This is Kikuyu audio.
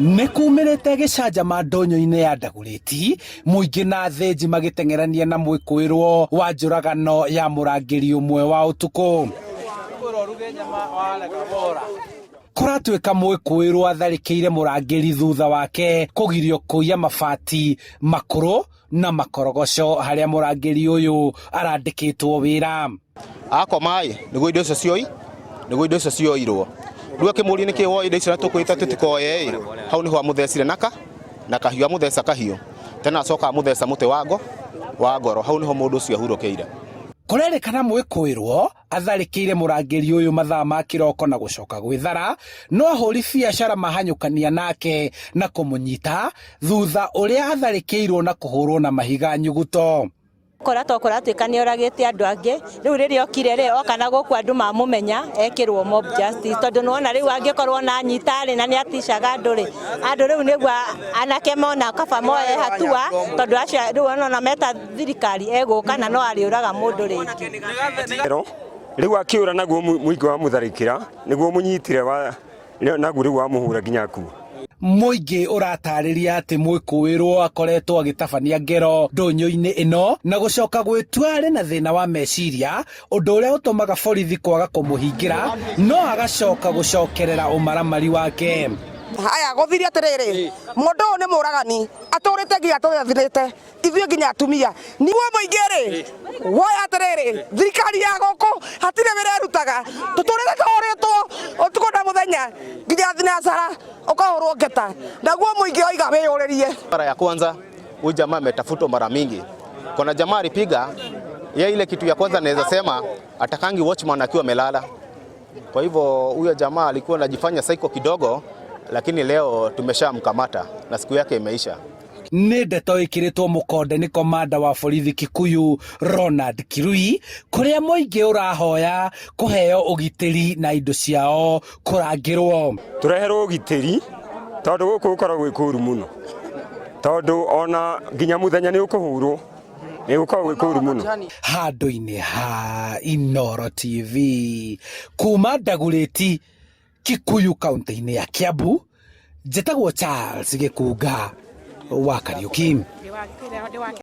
Nĩ kumĩrĩte gĩcanjama ndũnyũ-inĩ ya Ndagũrĩti, mũingĩ na athĩnji magĩteng'erania na mwĩkũĩrwo wa njũragano ya mũrangĩri ũmwe wa ũtukũ. Kũratuĩka mwĩkũĩrwo atharĩkĩire mũrangĩri thutha wake kũgirio kũiya mabati makũrũ na makorogoco harĩa mũrangĩri ũyũ arandĩkĩtwo wĩra. Akoma ĩ nĩguo indo icio cioi nĩguo indo icio cioirwo. Rĩu akĩmũria nĩkĩ woe indo icio na tũkwĩrĩte tũtikoe ĩ, hau nĩho amũthecire naka na kahiũ amũtheca kahiũ tena acoka amũtheca mũtĩ wa ngo wa ngoro hau nĩho mũndũ ũcio ahurũkĩire. Kũrerĩkana mwĩkũĩrwo atharĩkĩire mũrangĩri ũyũ mathaa ma kĩroko na gũcoka gwĩthara, no ahũri biacara mahanyũkania nake na kũmũnyita thutha ũrĩa atharĩkĩirwo na kũhũrwo na mahiga nyuguto. Kora to kũratuĩka nĩ oragĩte andũ angĩ, rĩu rĩrĩa okire rĩ, oka na gũkũ andũ mamũmenya ekĩrwo mob justice, tondũ nĩwona rĩu angĩkorwo na anyita rĩ, na nĩ aticaga andũ rĩ, andũ rĩu nĩguo anake mona kaba moe hatua, tondũ acio rĩu ona meta thirikari egũka na no arĩũraga mũndũ rĩngĩ. Rĩu akĩũra naguo mũingĩ wamũtharĩkĩra nĩguo mũnyitire wa naguo rĩu wamũhũra nginya akua. Mũingĩ ũratarĩria atĩ mwĩkũĩrwo akoretwo agĩtabania ngero ndũnyũ-inĩ ĩno na gũcoka gwĩtua arĩ na thĩna wa meciria, ũndũ ũrĩa ũtũmaga borithi kwaga kũmũhingĩra no agacoka gũcokerera ũmaramari wake. Haya gũthire atĩrĩrĩ, mũndũ ũyũ nĩ mũragani atũrĩte nginya tũrĩathirĩte ithuĩ nginya atumia niguo mũingĩ rĩ woya atĩrĩrĩ, thirikari ya gũkũ hatirĩ wĩra ĩrutaga, tũtũrĩte tũhũrĩtwo ũtukũ na mũthenya nginya thinacara ũkahũrwo ngeta, naguo mũingĩ oiga wĩyũrĩrie. Mara ya kwanza huyu jamaa ametafutwa mara mingi. Kuna jamaa alipiga ye, ile kitu ya kwanza naweza sema atakangi watchman akiwa amelala. Kwa hivyo huyo jamaa alikuwa anajifanya psycho kidogo, lakini leo tumeshamkamata na siku yake imeisha. Nĩ ndeto ĩkĩrĩtwo mũkonde nĩ komanda wa borithi Kikuyu Ronald Kirui, kũrĩa mũingĩ ũrahoya kũheo ũgitĩri na indo ciao kũrangĩrwo. Tũreherwo ũgitĩri tondũ gũkũ gũkoragwo gwĩ kũũru mũno, tondũ ona nginya mũthenya nĩ ũkũhũrwo, nĩ gũkoragwo gwĩ kũũru mũno. Handũ-inĩ ha Inooro TV kuma Ndagũrĩti, Kikuyu, kaunti-inĩ ya Kiambu, njĩtagwo Charles Gĩkunga wa Kariuki.